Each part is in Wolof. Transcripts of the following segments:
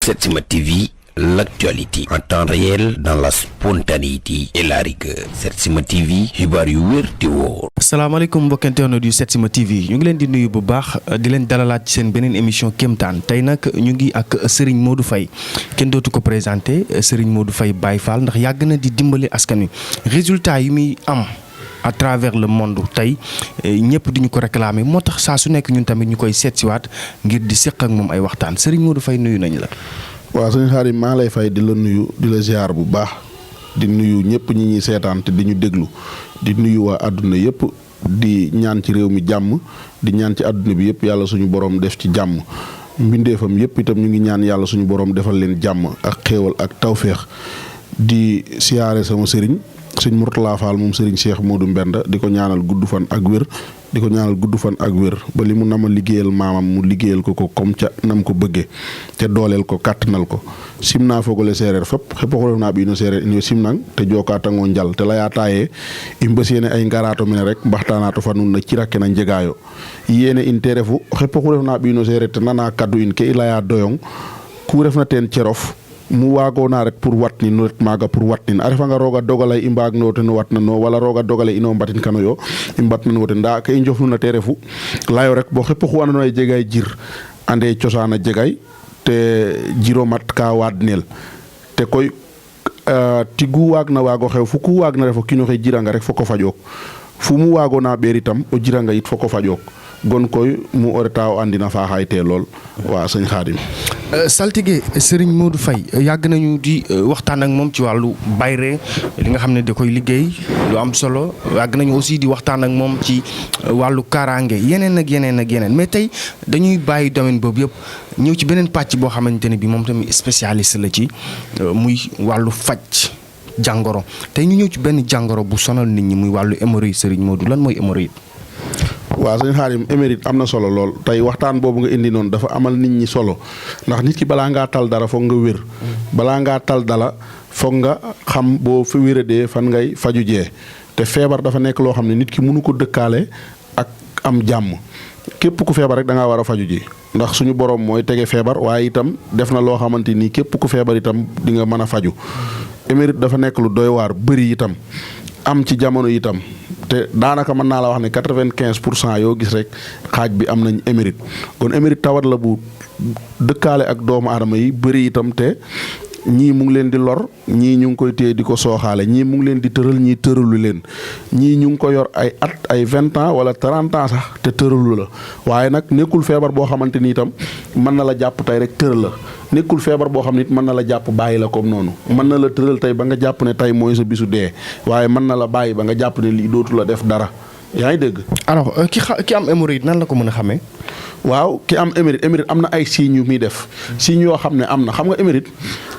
Setsima TV, l'actualité en temps réel dans la spontanéité et la rigueur. Setsima TV, xibaar yu wér te wóor. asalaamaaleykum mbokki internet yu Setsima TV ñu ngi leen di nuyu bu baax di leen dalalaat ci seen beneen émission Kéemtaan tey nag ñu ngi ak Serigne Modou Faye kenn dootu ko présenté Serigne Modou Faye Baye Fall ndax yàgg na di dimbali askan wi résultat yi muy am à travers le monde tey ñëpp di ñu ko réclamer moo tax saa su nekk ñun tamit ñu koy seetsiwaat ngir di seq ak moom ay waxtaan Serigne Modou Faye nuyu nañ la. waaw sëñ Xaadim maa lay fay di la nuyu di la ziar bu baax di nuyu ñëpp ñi ñuy seetaan te di ñu déglu di nuyu waa àdduna yëpp di ñaan ci réew mi jàmm di ñaan ci àdduna bi yëpp yàlla suñu borom def ci jàmm mbindeefam yëpp itam ñu ngi ñaan yàlla suñu borom defal leen jàmm ak xéewal ak tawféex di siyaare sama sëriñ sëñ Mourtala Fall moom sëriñ Cheikh Modou Mbenda di ko ñaanal gudd fan ak wér ba li mu nama liggéeyal maamam mu liggéeyal ko comme ca nam ko bëggee te dooleel ko kàttanal ko simna fogole séeréer fop xepoxolef ɓiino séeréer in simnang te jokatango njal te layata ye i mbasiyene ay ngarato mene rek mbaxtanato fa nuun na cirake na njegaayo yene in te refu xepoxu refna ɓiino séeréer te nana kaddu in ke i laya doyong ku refna teen cerof mu waagoona ret pour watnin nu ret maaga pour watnin a refanga roog a dogalay i mbaagno ten watnano wala roog a dogale ino mbatin kanoyo i mbatnango ten ndaa ke i njofnuna te refu layo rek bo xep oxu andoona yee jegay jir ande cosaan a jegay te jiro mat ka waadnel te koy tigu waagna waago xew fu ku waagna ref o kiin oxe jiranga rek foko fajook fu mu waagoona ɓeer itam o jiranga yit foko fajook gon koy mu o reta o andina faaxaay te lool waa sëñ Xaadim saltige Serigne Modou Faye yàgg nañu di waxtaan ak moom ci wàllu bayre li nga xam ne da koy liggéey lu am solo yàgg nañu aussi di waxtaan ak moom ci wàllu kaaraange yeneen ak yeneen mais tey dañuy bàyyi domaine boobu yëpp ñëw ci beneen pàcc boo xamante ne bi moom tamit spécialiste la ci muy wàllu faj jàngoro tey ñu ñëw ci benn jàngoro bu sonal nit ñi muy wàllu hémorroïde Serigne Modou lan mooy hémorroïde. waaw sëñ Xaadim émérite am na solo lool tey waxtaan boobu nga indi noonu dafa amal nit ñi solo ndax nit ki balaa ngaa tal dara foog nga wér balaa ngaa tal dala foog nga xam boo fi wéradee fan ngay faju jee te feebar dafa nekk loo xam ne nit ki mënu ko dëkkaale ak am jàmm képp ku feebar rek da ngaa war a faju ji ndax suñu borom mooy tege feebar waaye itam def na loo xamante ni képp ku feebar itam di nga mën a faju émérite dafa nekk lu doy waar bëri itam am ci jamono itam te daanaka mën naa la wax ne 95% yoo gis rek xaaj bi am nañ émérite kon émérite tawat la bu dëkkaale ak doomu aadama yi bëri itam te ñii mu ngi leen di lor ñii ñu ngi koy téye di ko sooxaale ñii mu ngi leen di tëral ñii tëralu leen ñii ñu ngi ko yor ay at ay 20 ans wala 30 ans sax te tëralu la waaye nag nekkul feebar boo xamante ni itam mën na la jàpp tey rek tëral la nekkul feebar boo xam ne it mën na la jàpp bàyyi la comme noonu mën na la tëral tey ba nga jàpp ne tey mooy sa bisu dee waaye mën na la bàyyi ba nga jàpp ne lii dootu la def dara yaa ngi dégg. alors ki am hémorroïde nan la ko mën a xamee. waaw ki am hémorroïde am na ay signes yu muy def signes yoo xam ne am na xam nga hémorroïde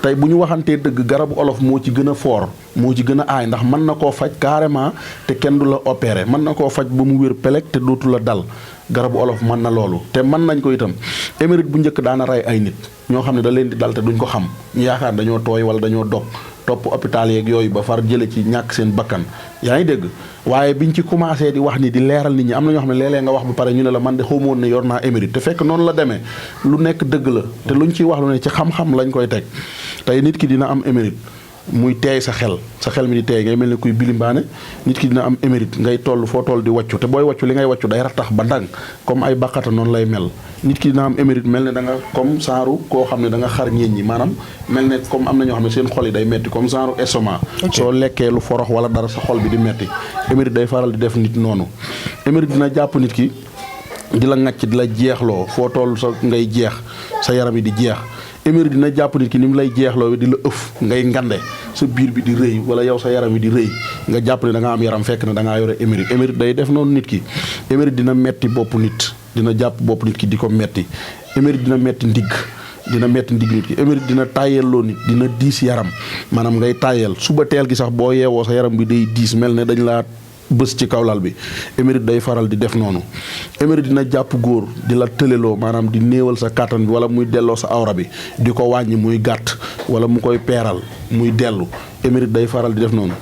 tey bu ñu waxantee dëgg garabu olof moo ci gën a fort moo ci gën a aay ndax mën na koo faj carrément te kenn du la opéré mën na koo faj ba mu wér pelek te dootu la dal garabu olof mën na loolu te mën nañ ko itam hémorroïde bu njëkk daana rey ay nit ñoo xam ne da leen di dal te duñ ko xam ñu yaakaar dañoo tooy wala dañoo dog topp hôpital yeeg yooyu ba far jële ci ñàkk seen bakkan yaa ngi dégg waaye biñ ci commencé di wax ni di leeral nit ñi am na ñoo xam ne léeg-léeg nga wax ba pare ñu ne la man de xawma woon ne yor naa hémorroïde te fekk noonu la demee lu nekk dëgg la te luñ ciy wax lu ne ci xam-xam lañ koy teg tey nit ki dina am hémorroïde muy teey sa xel mi di teey ngay mel ne kuy bilimbaane nit ki dina am hémorroïde ngay toll foo toll di wàccu te booy wàccu li ngay wàccu day rattax ba ndànk comme ay baqata noonu lay mel nit ki dina am hémorroïde mel ne da nga comme genre koo xam ne da nga xar ñeeñ ñi maanaam mel ne comme am na ñoo xam ne seen xol yi day metti comme genre estomac soo lekkee lu forox wala dara sa xol bi di metti hémorroïde day faral di def nit noonu hémorroïde dina jàpp nit ki di la ŋàcc di la jeexloo foo toll sa ngay jeex sa yaram yi di jeex hémorroïde dina jàpp nit ki ni mu lay jeexloo di la ëf ngay ngande sa biir bi di rëy wala yow sa yaram yi di rëy nga jàpp ne da nga am yaram fekk ne da ngaa yore hémorroïde day def noonu nit ki hémorroïde dina metti bopp nit dina jàpp bopp nit ki di ko metti hémorroïde dina metti ndigg nit ki hémorroïde dina tàyyelloo nit dina diis yaram maanaam ngay tàyyel suba teel gi sax boo yeewoo sa yaram bi day diis mel ne dañ laa bës ci kaw lal bi hémorroïde day faral di def noonu hémorroïde dina jàpp góor di la tëleloo maanaam di néewal sa kàttan bi wala muy delloo sa awra bi di ko wàññi muy gàtt wala mu koy peeral muy dellu hémorroïde day faral di def noonu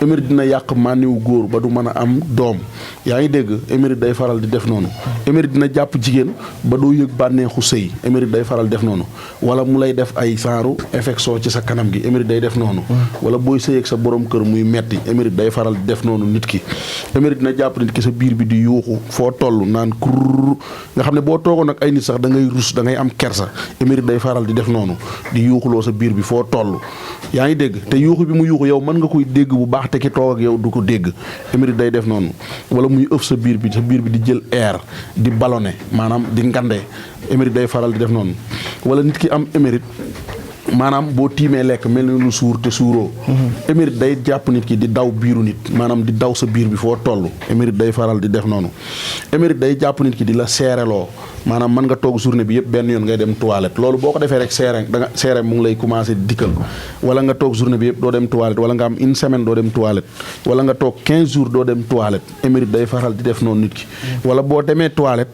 hémorroïde dina yàq mànniwu góor ba du mën a am doom yaa ngi dégg émérite day faral di def noonu émérite dina jàpp jigéen ba doo yëg bànneexu sëy émérite day faral def noonu wala mu lay def ay genre infection ci sa kanam gi émérite day def noonu wala booy sëy ak sa borom kër muy metti émérite day faral di def noonu nit ki émérite dina jàpp nit ki sa biir bi di yuuxu foo toll naan kurr nga xam ne boo toogoon ak ay nit sax da ngay rus da ngay am kersa émérite day faral di def noonu di yuuxuloo sa biir bi foo toll yaa ngi dégg te yuuxu bi mu yuuxu yow mën nga koy dégg bu baax te ki toog ak yow du ko dégg émérite day def noonu wala muy ëf sa biir bi di jël air di ballonné maanaam di ngande émérite day faral di def noonu wala nit ki am émérite maanaam boo tiimee lekk mel ni lu suur te suuroo émérite day jàpp nit ki di daw biiru nit maanaam di daw sa biir bi foo toll émérite day faral di def noonu émérite day jàpp nit ki di la seereloo maanaam mën nga toog journée bi yëpp benn yoon ngay dem toilette loolu boo ko defee rek seere mu ngi lay commencé di dikkal wala nga toog journée bi yëpp doo dem toilette wala nga am une semaine doo dem toilette wala nga toog 15 jours doo dem toilette émérite day faral di def noonu nit ki wala boo demee toilette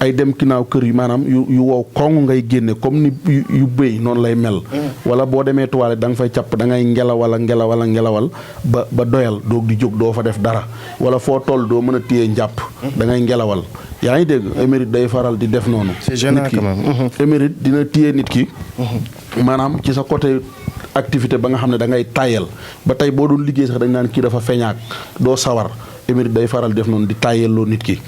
ay dem ginnaaw kër yi maanaam yu wow koŋ ngay génne comme ni yu bëy noonu lay mel wala boo demee toilette da nga fay capp da ngay ngelawal ba doyal doog di jóg doo fa def dara wala foo toll doo mën a téye njàpp da ngay ngelawal yaa ngi dégg émérite day faral di def noonu c'est gênant quand même. émérite dina téye nit ki maanaam ci sa côté activité ba nga xam ne da ngay tàyyel ba tey boo doon liggéey sax dañ naan kii dafa feñaak doo sawar émérite day faral di def noonu di tàyyelloo nit ki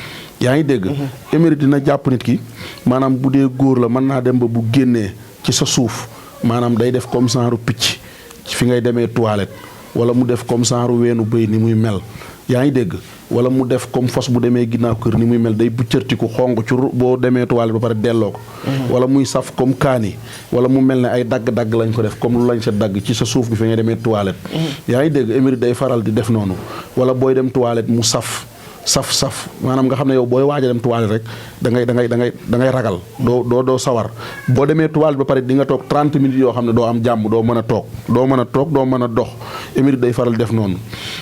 yaa ngi dégg émérite dina jàpp nit ki maanaam bu dee góor la mën naa dem ba bu génnee ci sa suuf maanaam day def comme genre picc fi ngay demee toilette wala mu def comme genre weenu bëy ni muy mel yaa ngi dégg wala mu def comme fos bu demee ginnaaw kër ni muy mel day buccërtiku xong cur boo demee toilette ba pare delloo ko wala muy saf comme kaani wala mu mel ne ay dagg-dagg lañ ko def comme lu lañ sa dagg ci sa suuf gi fi ngay demee toilette yaa ngi dégg émérite day faral di def noonu wala booy dem toilette mu saf maanaam nga xam ne yow booy waaj a dem toilette rek da ngay ragal doo sawar boo demee toilette ba pare di nga toog 30 minutes yoo xam ne doo am jàmm doo mën a toog doo mën a dox émérite day faral def noonu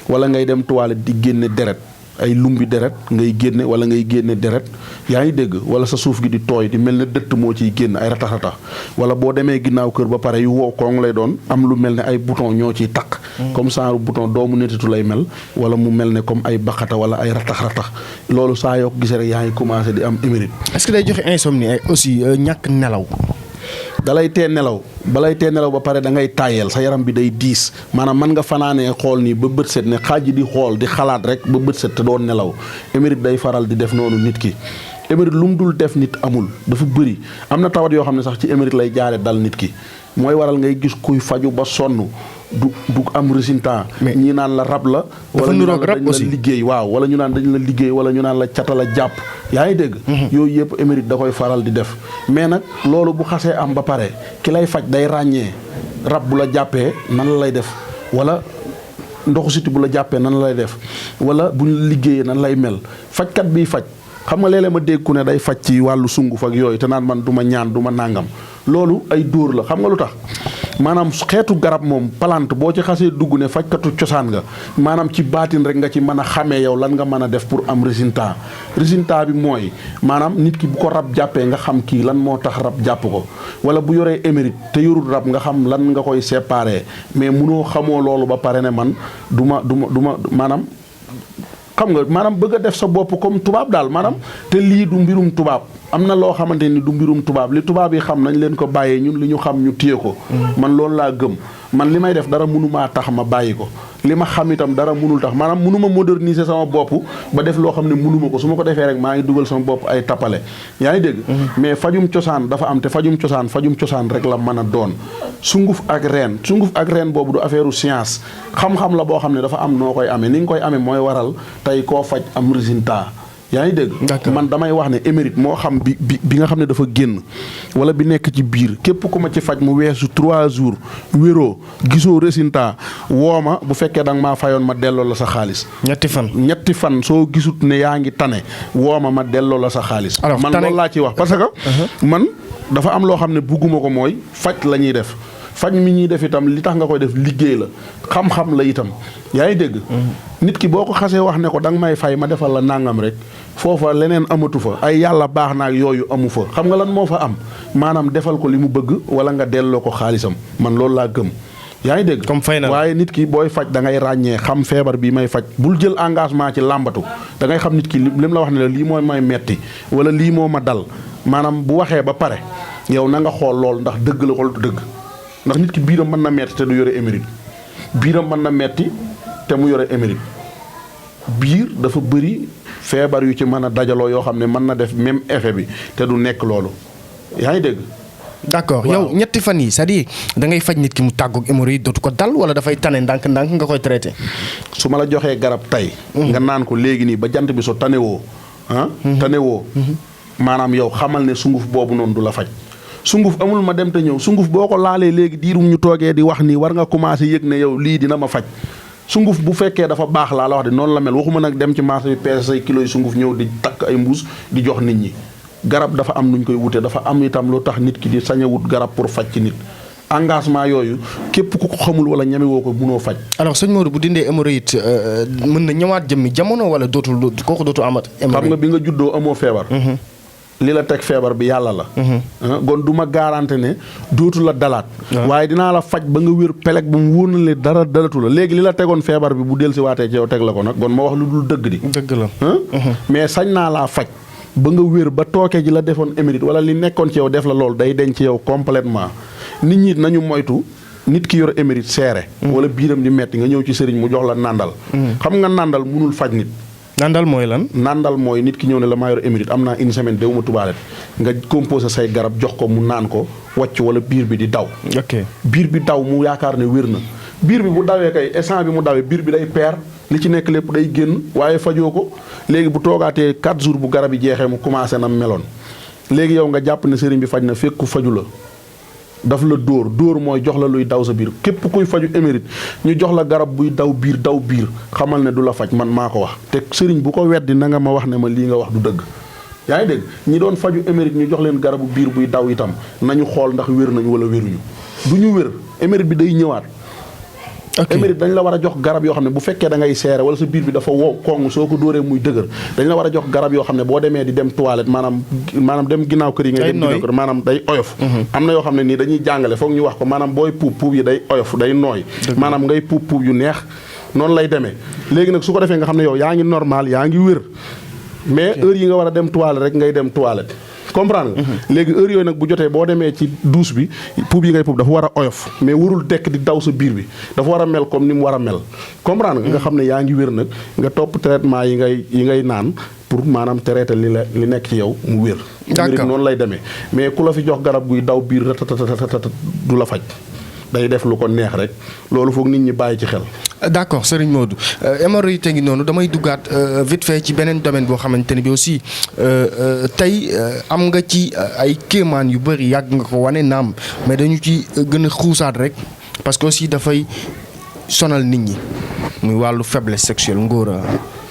wala ngay dem toilette di génne deret ay lumbi deret ngay génne wala ngay génne deret yaa ngi dégg wala sa suuf gi di tooy di mel ne dëtt moo ciy génn ay ratax wala boo demee ginnaaw kër ba pare yu wow koŋ lay doon am lu mel ne ay bouton ñoo ciy takk comme genre bouton doomu netitu lay mel wala mu mel ne comme ay baqata wala ay ratax loolu saa yoo ko gisee rek yaa ngi commencé di am émérite. est-ce que day joxe insomnie ay aussi ñàkk nelaw. balay tee nelaw ba pare da ngay tàyyeel sa yaram bi day diis maanaam mën nga fanaanee xool nii ba bët set ne xaaj di xool di xalaat rek ba bët set te doon nelaw émérite day faral di def noonu nit ki émérite lu mu dul def nit amul dafa bëri am na tawat yoo xam ne sax ci émérite lay jaare dal nit ki mooy waral ngay gis kuy faju ba sonn du am résultat ñii naan la rab la wala ñu naan la dañ la liggéey waaw wala ñu naan dañ la liggéey wala ñu naan la cata la jàpp yaa ngi dégg yooyu yëpp émérite da koy faral di def mais nag loolu bu xasee am ba pare ki lay faj day ràññee rab bu la jàppee nan la lay def wala ndoxu siti bu la jàppee nan la lay def wala bu ñu liggéeyee nan lay mel fajkat biy faj xam nga léeg-léeg ma dégg ku ne day faj ci wàllu sunguf ak yooyu te naan man du ma ñaan du ma nàngam loolu ay dóor la xam nga lu tax maanaam xeetu garab moom plante boo ci xasee dugg ne fajkatu cosaan nga maanaam ci baatin rek nga ci mën a xamee yow lan nga mën a def pour am résultat bi mooy maanaam nit ki bu ko rab jàppee nga xam kii lan moo tax rab jàpp ko wala bu yoree émérite te yorul rab nga xam lan nga koy séparer mais munoo xamoo loolu ba pare ne man du ma maanaam xam nga maanaam bëgg a def sa bopp comme tubaab daal maanaam te lii du mbirum tubaab am na loo xamante ni du mbirum tubaab li tubaab yi xam nañ leen ko bàyyee ñun li ñu xam ñu téye ko man loolu laa gëm man li may def dara mënumaa tax ma bàyyi ko li ma xam itam dara mënul tax maanaam mënuma moderniser sama bopp ba def loo xam ne mënuma ko su ma ko defee rek maa ngi dugal sama bopp ay tappale yaa ngi dégg mais fajum cosaan dafa am te fajum cosaan rek la mën a doon sunguf ak reen boobu du affaire science xam-xam la boo xam ne dafa am noo koy amee ni nga koy amee mooy waral tey koo faj am résultat yaa ngi dégg man damay wax ne émérite moo xam bi nga xam ne dafa génn wala bi nekk ci biir képp ku ma ci faj mu weesu 3 jours wéroo gisoo résultat woo ma bu fekkee da nga maa fayoon ma delloo la sa xaalis ñetti fan soo gisut ne yaa ngi tane woo ma delloo la sa xaalis man loolu laa ciy wax parce que man dafa am loo xam ne bugguma ko mooy faj la ñuy def faj mi ñuy def itam li tax nga koy def liggéey la xam-xam la itam yaa ngi dégg nit ki boo ko xasee wax ne ko da nga may fay ma defal la nangam rek foofa leneen amatu fa ay yàlla baax na ak yooyu amu fa xam nga lan moo fa am maanaam defal ko li mu bëgg wala nga delloo ko xaalisam man loolu laa gëm yaa ngi dégg comme fay na waaye nit ki booy faj da ngay ràññee xam feebar bi may faj bul jël engagement ci làmbatu da ngay xam nit ki lim la wax ne la lii mooy may metti wala lii moo ma dal maanaam bu waxee ba pare yow na nga xool lool ndax dëgg la wala du dëgg ndax nit ki biiram mën na metti te du yore émérite biiram mën na metti te mu yore émérite biir dafa bëri feebar yu ci mën a dajaloo yoo xam ne mën na def même effet bi te du nekk loolu yaa ngi dégg. d'accord yow ñetti fan yi c'est-à-dire da ngay faj nit ki mu tàggoog hémorroïde dootu ko dal wala dafay tane ndànk-ndànk nga koy traité. su ma la joxee garab tey. nga naan ko léegi nii ba jant bi so tanewoo tanewoo maanaam yow xamal ne sunguf boobu noonu du la faj. sunguf amul ma dem te ñëw sunguf boo ko laalee léegi diirum ñu toogee di wax nii war nga commencé yëg ne yow lii dina ma faj. sunguf bu fekkee dafa baax laa la wax de noonu la mel waxuma nag dem ci marché bi peese say kilos yi sunguf ñëw di takk ay mbuus di jox nit ñi garab dafa am nuñ koy wute dafa am itam lu tax nit ki di sañ a wut garab pour faj ci nit engagement yooyu képp ku ko xamul wala ñemewoo ko munoo faj. alors sëñ Modou bu dindee hémorroïde mën na ñëwaat jëmmi jamono wala dootul kooku dootul amat. xam nga bi nga juddoo amoo feebar. li la teg feebar bi yàlla la. kon du ma garanté ne dootu la dalaat. waaye dinaa la faj ba nga wér peleg ba mu wóor na le dara dalatu la léegi li la tegoon feebar bi bu dellusi waatee ci yow teg la ko nag kon ma wax lu dul dëgg di. dëgg la. mais sañ naa laa faj ba nga wér ba tooke ji la defoon émérite wala li nekkoon ci yow def la loolu day denc ci yow complètement nit ñi nañu moytu nit ki yor émérite seere. wala biiram di metti nga ñëw ci sëriñ mu jox la nàndal. xam nga nàndal munul faj nit. nandal mooy lan. nandal mooy nit ki ñëw ne la maa yor émérite am naa une semaine déwuma tubalet nga composé say garab jox ko mu naan ko wàcc wala biir bi di daw. ok biir bi daw mu yaakaar ne wér na biir bi bu dawee kay instant bi mu dawee biir bi day peer li ci nekk lépp day génn waaye fajoo ko léegi bu toogaatee 4 jours bu garab yi jeexee mu commencé na meloon léegi yow nga jàpp ne sëriñ bi faj na fekk ku faju la. daf la dóor mooy jox la luy daw sa biir képp kuy faju émérite ñu jox la garab buy daw biir xamal ne du la faj man maa ko wax te sëriñ bu ko weddi na nga ma wax ne ma lii nga wax du dëgg yaa ngi dégg ñi doon faju émérite ñu jox leen garabu biir buy daw itam nañu xool ndax wér nañu wala wéruñu du ñu wér émérite bi day ñëwaat. émérite dañ la war a jox garab yoo xam ne bu fekkee da ngay seere wala sa biir bi dafa wow koŋŋ soo ko dóoree muy dëgër dañ la war a jox garab yoo xam ne boo demee di dem toilette maanaam dem ginnaaw kër yi ngay dem ginnaaw kër maanaam day oyof am na yoo xam ne nii dañuy jàngale foog ñu wax ko maanaam booy puub yi day oyof day nooy maanaam ngay puub yu neex noonu lay demee léegi nag su ko defee nga xam ne yow yaa ngi normal yaa ngi wér mais heure yi nga war a dem toilette rek ngay dem toilette comprendre nga léegi heure yooyu nag bu jotee boo demee ci douche bi puub yi ngay puub dafa war a oyof mais warul dekk di daw sa biir bi dafa war a mel comme ni mu war a mel comprendre nga xam ne yaa ngi wér nag nga topp traitement yi ngay naan pour maanaam traiter li nekk ci yow mu wér wér noonu lay demee mais ku la fi jox garab guy daw biir ratatatatata du la faj day def lu ko neex rek loolu foog nit ñi bàyyi ci xel. d'accord Serigne Modou hémorroïde ngi noonu damay duggaat vite fait ci beneen domaine boo xamante ne bi aussi tey am nga ci ay kéemaan yu bëri yàgg nga ko wane naam mais dañu ci gën a xuusaat rek parce que aussi dafay sonal nit ñi muy wàllu faiblesse sexuelle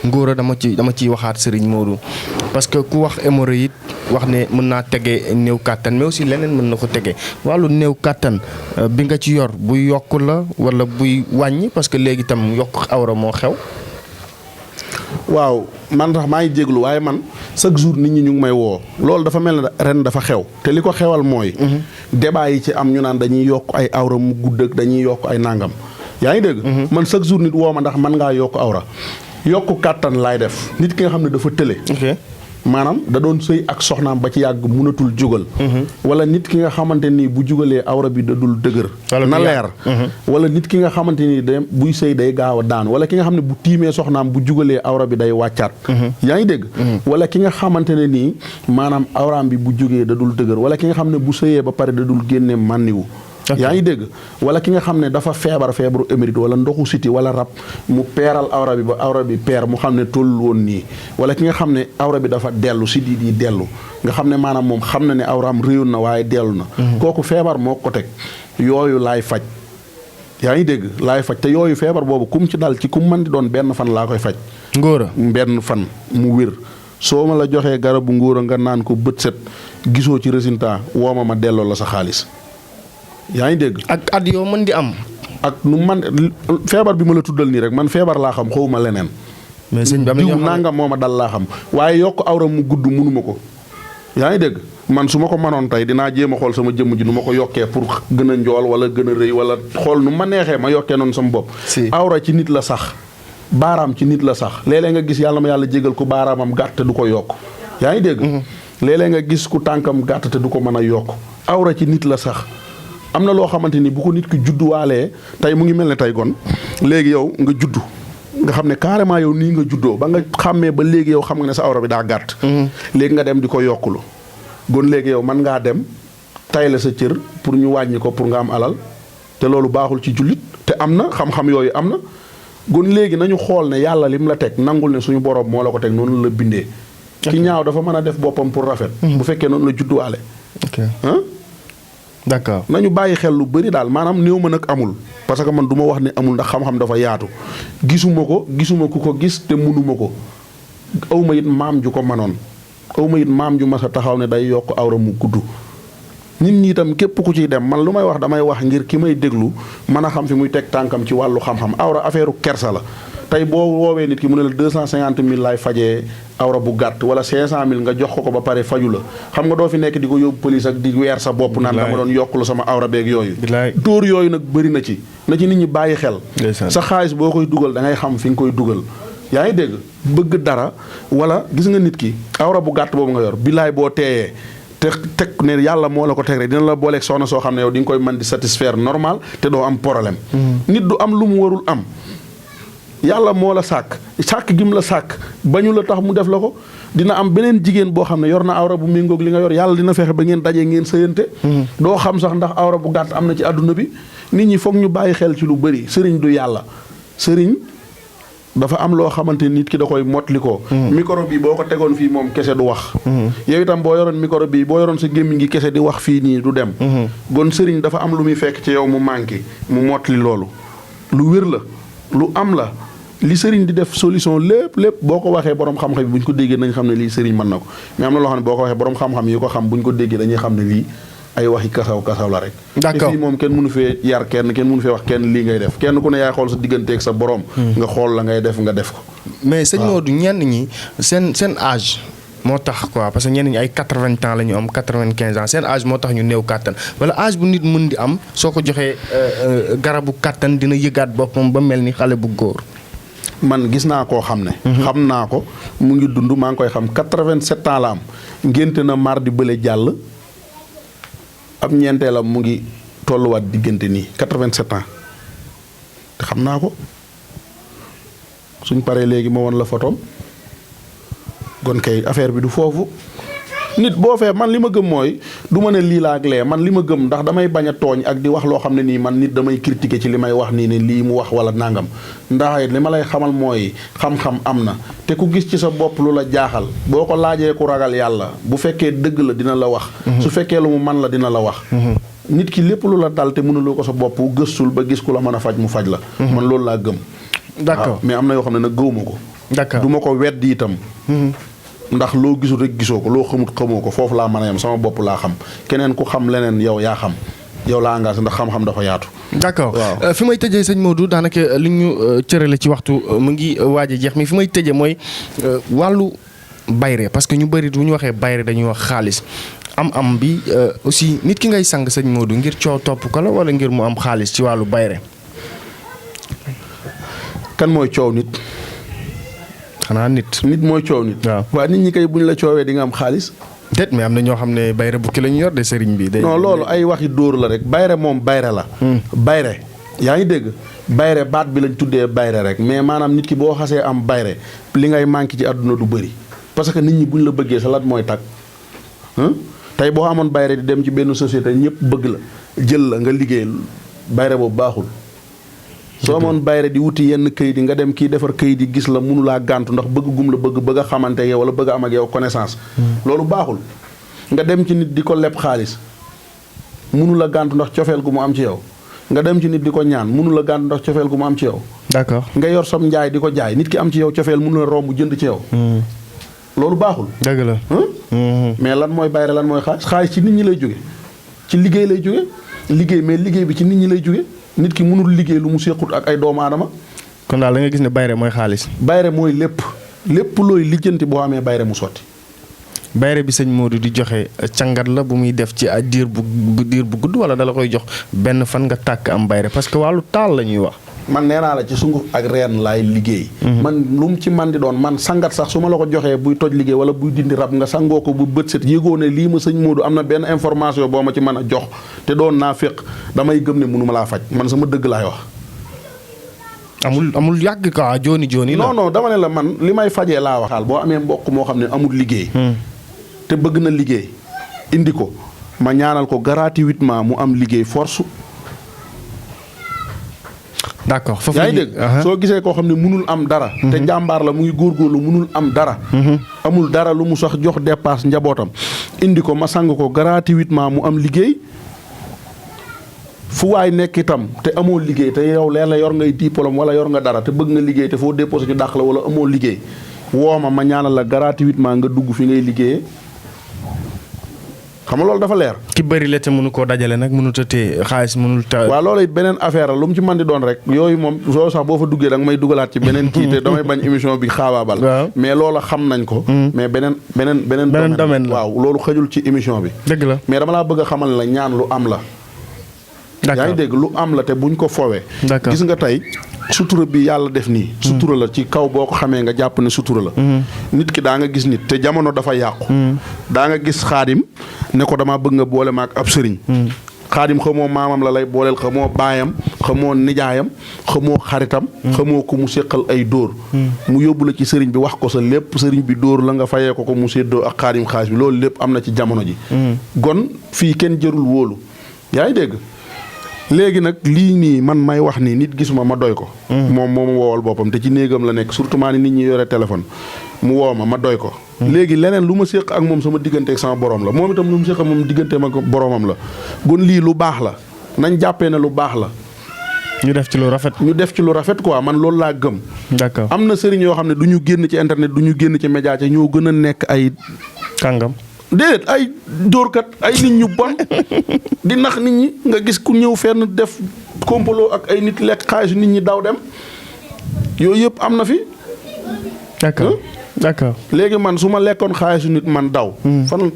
ngóora dama ciy waxaat Serigne Modou parce que ku wax hémorroïde wax ne mën naa tege néew kàttan mais aussi leneen mën na ko tege wàllu néew kàttan bi nga ci yor buy yokk la wala buy wàññi parce que léegi tam yokk awra moo xew. waaw man tax maa ngi jéglu waaye man chaque jour nit ñi ñu ngi may woo loolu dafa mel ne ren dafa xew te li ko xewal mooy. débat yi ci am ñu naan dañuy yokk ay awra mu gudd ak dañuy yokk ay nangam yaa ngi dégg. man chaque jour nit woo ma ndax man ngaa yokk awra. yokku kàttan laay def nit ki nga xam ne dafa tële. maanaam da doon sëy ak soxnaam ba ci yàgg mënatul jógal. wala nit ki nga xamante ni bu jugalee awra bi da dul dëgër. na leer. wala nit ki nga xamante ni buy sëy day gaaw a daan wala ki nga xam ne bu tiimee soxnaam bu jugalee awra bi day wàccaat. yaa ngi dégg. wala ki nga xamante ne nii maanaam awraam bi bu jógee da dul dëgër wala ki nga xam ne bu sëyee ba pare da dul génne mànniwu yaa ngi dégg wala ki nga xam ne dafa feebaru émérite wala ndoxu siti wala rab mu peeral awra bi ba awra bi peer mu xam ne tollul woon nii wala ki nga xam ne awra bi dafa dellu si di dellu nga xam ne maanaam moom xam na ne awraam réyoon na waaye dellu na kooku feebar moo ko teg yooyu laay faj yaa ngi dégg laay faj te yooyu feebar boobu kum ci dal ci kum mën di doon benn fan laa koy faj ngóora benn fan mu wér soo ma la joxee garabu ngóora nga naan ko bët set gisoo ci résultat woo ma delloo la sa xaalis yaa ngi dégg. ak at yoo mën di am. ak nu man feebar bi ma la tuddal nii rek man feebar laa xam xawuma leneen. mais sëñ bi am na ñoo xam ne nangam moo ma dal laa xam waaye yokk awra mu gudd mënuma ko. yaa ngi dégg man su ma ko mënoon tey dinaa jéem a xool sama jëmm ji nu ma ko yokkee pour gën a njool wala gën a rëy wala xool nu ma neexee ma yokkee noonu sama bopp. awra ci nit la sax baaraam ci nit la sax léeg-léeg nga gis yàlla ma yàlla jégal ku baaraamam gàtt te du ko yokk yaa ngi dégg. léeg-léeg nga gis ku tànkam gàtt te du ko mën a yokk awra ci nit la sax. am na loo xamante ni bu ko nit ki judduwaalee tey mu ngi mel ne tey gon léegi yow nga juddu nga xam ne carrément yow nii nga juddoo ba nga xàmmee ba léegi yow xam nga ne sa awra bi daa gàtt. léegi nga dem di ko yokkulu gon léegi yow mën ngaa dem tayle sa cër pour ñu wàññi ko pour nga am alal te loolu baaxul ci jullit te am na xam-xam yooyu am na gon léegi nañu xool ne yàlla lim la teg nangul ne suñu borom moo la ko teg noonu la bindee. ki ñaaw dafa mën a def boppam pour rafet. bu fekkee noonu la judduwaale. d'accord nañu bàyyi xel lu bëri daal maanaam néew ma nag amul parce que man du ma wax ne amul ndax xam-xam dafa yaatu gisuma ku ko gis te mënuma ko awma it maam ju ko manoon awma it maam ju mas a taxaw ne day yokk awra mu gudd nit ñi itam képp ku ciy dem man lu may wax damay wax ngir ki may déglu mën a xam fi muy teg tànkam ci wàllu xam-xam awra affaire kersa la tey boo woowee nit ki mu ne la 250 000 laay fajee awra bu gàtt wala 500 000 nga jox ko ba pare faju la xam nga doo fi nekk di ko yóbbu police ak di weer sa bopp naan dama doon yokkulu sama awra beeg yooyu dóor yooyu nag bëri na ci nit ñi bàyyi xel sa xaalis boo koy dugal da ngay xam fi nga koy dugal yaa ngi dégg bëgg dara wala gis nga nit ki awra bu gàtt boobu nga yor bilaay boo teeyee te teg ne yàlla moo la ko teg rek dina la booleeg soxna soo xam ne yow di nga koy mën di satisfaire normal te doo am problème nit du am lu mu warul am yàlla moo la sàkk gi mu la sàkk bañu la tax mu def la ko dina am beneen jigéen boo xam ne yor na awra bu méngoog li nga yor yàlla dina fexe ba ngeen dajee ngeen sëyante doo xam sax ndax awra bu gàtt am na ci àdduna bi nit ñi foog ñu bàyyi xel ci lu bëri sëriñ du yàlla sëriñ dafa am loo xamante nit ki da koy motli ko micro bi boo ko tegoon fii moom kese du wax yow itam boo yoroon micro bi boo yoroon sa gémmiñ gi kese di wax fii nii du dem gon sëriñ dafa am lu muy fekk ci yow mu manqué mu motli loolu lu wér la lu am la li sëriñ di def solution lépp boo ko waxee borom xam-xam yi bu ñu ko déggee nañ xam ne lii sëriñ mën na ko mais am na loo xam ne boo ko waxee borom xam-xam yi ko xam bu ñu ko déggee dañuy xam ne lii ay waxi kasaw la rek. d'accord fii moom kenn mënu fee yar kenn mënu fee wax kenn lii ngay def kenn ku ne yaay xool sa digganteeg sa borom. nga xool la ngay def nga def ko. mais sëñ Modou ñenn ñi seen âge moo tax quoi parce que ñenn ñi ay 80 ans la ñu am 95 ans seen âge moo tax ñu néew kàttan wala âge bu nit mën di am soo ko joxee garabu kàttan dina yëgaat boppam ba mel ni xale bu góor. man gis naa koo xam ne. xam naa ko mu ngi dund maa ngi koy xam 87 ans la am ngénte na mardi bële jàll ab ñeenteelam mu ngi tolluwaat diggante nii 87 ans te xam naa ko suñ paree léegi ma won la photom gon kay affaire bi du foofu nit boo fee man li ma gëm mooy du ma ne lii laa ak lee man li ma gëm ndax damay bañ a tooñ ak di wax loo xam ne nii man nit damay critiquer ci li may wax nii ne lii mu wax wala nangam ndax li ma lay xamal mooy xam-xam am na te ku gis ci sa bopp lu la jaaxal boo ko laajee ku ragal yàlla bu fekkee dëgg la dina la wax su fekkee lu mu man la dina la wax nit ki lépp lu la dal te mënuloo ko sa bopp gëstul ba gis ku la mën a faj mu faj la man loolu laa gëm d'accord mais am na yoo xam ne nag gëwuma ko d'accord du ma ko weddi itam ndax loo gisul rek gisoo ko loo xamut xamoo ko foofu laa mën a yem sama bopp laa xam keneen ku xam leneen yow yaa xam yow laa engagé ndax xam-xam dafa yaatu. d'accord fi may tëjee sëñ Modou daanaka li ñu cërale ci waxtu mu ngi waaj a jeex mi fi may tëjee mooy wàllu bayre parce que ñu bëri bu ñu waxee bayre dañuy wax xaalis am bi aussi nit ki ngay sang sëñ Modou ngir coow topp ko la wala ngir mu am xaalis ci wàllu bayre. kan mooy coow nit. xanaa nit mooy coow nit. waaw nit ñi kay buñ la coowee di nga am xaalis. déet mais am na ñoo xam ne bayre bukki la ñu yor de sëriñ bi. non loolu ay waxi dóor la rek bayre moom bayre la. bayre yaa ngi dégg bayre baat bi lañ tuddee bayre rek mais maanaam nit ki boo xasee am bayre li ngay manqué ci àdduna du bëri parce que nit ñi buñ la bëggee sa lat mooy tag tey boo amoon bayre di dem ci benn société ñëpp bëgg la jël la nga liggéey bayre boobu baaxul. soo amoon bayre di wuti yenn këyit yi nga dem kii defar këyit yi gis la mënulaa gàntu ndax bëgg gum la bëgg a xamante yow wala bëgg a am ak yow connaissance loolu baaxul nga dem ci nit di ko leb xaalis mënula gàntu ndax cofeel gu mu am ci yow nga dem ci nit di ko ñaan mënula gàntu ndax cofeel gu mu am ci yow d'accord nga yor som njaay di ko jaay nit ki am ci yow cofeel mënula romb jënd ci yow loolu baaxul dëgg la mais lan mooy bayre lan mooy xaalis ci nit ñi lay jóge ci liggéey lay jóge liggéey mais liggéey bi ci nit ñi lay jóge nit ki mënul liggéey lu mu séqut ak ay doomu aadama. kon daal da nga gis ne bayre mooy xaalis. bayre mooy lépp looy lijjanti boo amee bayre mu sotti. bayre bi sëñ Modou di joxe càngat la bu muy def ci diir bu gudd wala dala koy jox benn fan nga tàkk am bayre parce que wàllu taal la ñuy wax. man nee naa la ci sunguf ak reen laay liggéey. man lu mu ci man di doon man sangat sax su ma la ko joxee buy toj liggéey wala buy dindi rab nga sangoo ko bu bët set yëgoo ne lii ma sëñ Modou am na benn information boo ma ci mën a jox te doon naa féq damay gëm ne mënu ma laa faj man sama dëgg laay wax. amul yàgg quoi jooni la. non dama ne la man li may fajee laa waxaal boo amee mbokk moo xam ne amul liggéey. te bëgg na liggéey indi ko ma ñaanal ko gratuitement mu am liggéey force. d'accord foofu yaa ngi dégg soo gisee koo xam ne munul am dara. te njàmbaar la mu ngi góorgóorlu munul am dara. amul dara lu mu sax jox dépasse njabootam indi ko ma sang ko gratuitement mu am liggéey. fu waay nekk itam te amoo liggéey te yow leen la yor ngay diplôme wala yor nga dara te bëgg nga liggéey te foo déposé ñu dàq la wala amoo liggéey woo ma ñaanal la gratuitement nga dugg fi ngay liggéeyee xam nga loolu dafa leer. ki bëri la te mënu koo dajale nag mënut a téye xaalis mënul ta. waaw loolu it beneen affaire la lu mu ci mën di doon rek yooyu moom soo sax boo fa duggee da nga may dugalaat ci beneen kii te damay bañ émission bi xaabaabal. waaw mais loola xam nañ ko. mais beneen domaine la waaw loolu xëjul ci émission bi. dëgg la mais dama laa bëgg a xamal la ñaan lu am la. yaa ngi dégg lu am la te buñ ko foowee. gis nga tey sutura bi yàlla def nii. sutura la ci kaw boo ko xamee nga jàpp ne sutura la. nit ki daa nga gis nit te jamono dafa yàqu. daa nga gis xaadim ne ko damaa bëgg nga boole ma ak ab sëriñ. xaadim xamoo maamam la lay booleel xamoo baayam xamoo nijaayam xamoo xaritam. xamoo ko mu séqal ay dóor. mu yóbbu la ci sëriñ bi wax ko sa lépp sëriñ bi dóor la nga fayee ko mu séddoo ak xaadim xaalis bi loolu lépp am na ci jamono ji. gon fii kenn jërul wóolu yaa ngi dégg. léegi nag lii nii man may wax nii nit gisuma ma doy ko. moom moo ma woowal boppam te ci néegam la nekk surtout maa ni nit ñi yore téléphone mu woo ma doy ko. léegi leneen lu ma séq ak moom sama diggante ak sama borom la moom itam lu mu séq ak moom diggante ak boromam la. gon lii lu baax la nañ jàppee ne lu baax la. ñu def ci lu rafet. ñu def ci lu rafet quoi man loolu laa gëm. d'accord am na sëriñ yoo xam ne du ñu génn ci internet du ñu génn ci média ci ñoo gën a nekk ay. kàngam. déedéet ay dóorkat ay nit ñu bon di nax nit ñi nga gis ku ñëw fenn def complot ak ay nit lekk xaalisu nit ñi daw dem yooyu yëpp am na fi. d'accord léegi man su ma lekkoon xaalisu nit man daw.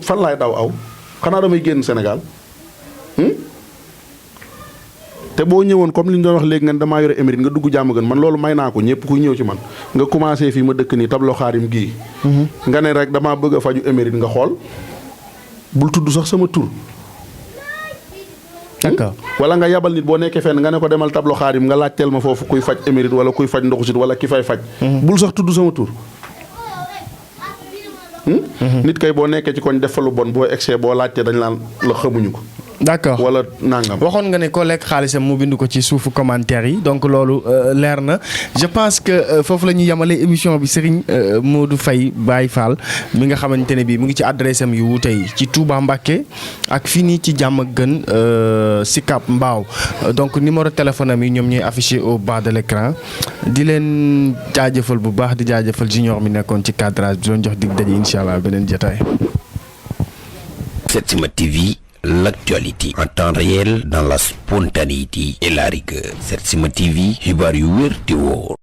fan laay daw aw xanaa damay génn Sénégal. te boo ñëwoon comme li ñu doon wax léegi nga damaa yore émérite nga dugg jàmm gën man loolu may naa ko ñëpp kuy ñëw ci man nga commencé fii ma dëkk nii tablo xaarim gii. nga ne rek damaa bëgg a faju émérite nga xool bul tudd sax sama tur. d'accord wala nga yabal nit boo nekkee fenn nga ne ko demal tablo xaarim nga laajteel ma foofu kuy faj émérite wala kuy faj ndoxu sit wala ki fay faj. bul sax tudd sama tur. nit kay boo nekkee ci koñ def fa lu bon boo egsee boo laajtee dañ laan la xamuñu ko. d'accord wala nangam. waxoon nga ne ko lekk xaalisam mu bind ko ci suufu commentaire yi donc loolu leer na je pense que foofu la ñuy yemale émission bi Serigne Modou Faye Baye Fall mi nga xamante ne bii mu ngi ci adresse am yu wuute yi ci Touba Mbacké ak fii nii ci Diamaguène Sicap Mbao donc numéro téléphone am yi ñoom ñooy affiché au bas de l'écran di leen jaajëfal bu baax di jaajëfal junior mi nekkoon ci cadrage bi doon jox dig daje incha allah beneen jotaay. Setsima TV. L'actualité en temps réel dans la spontanéité et la rigueur. Setsima TV xibaar yu wér te wóor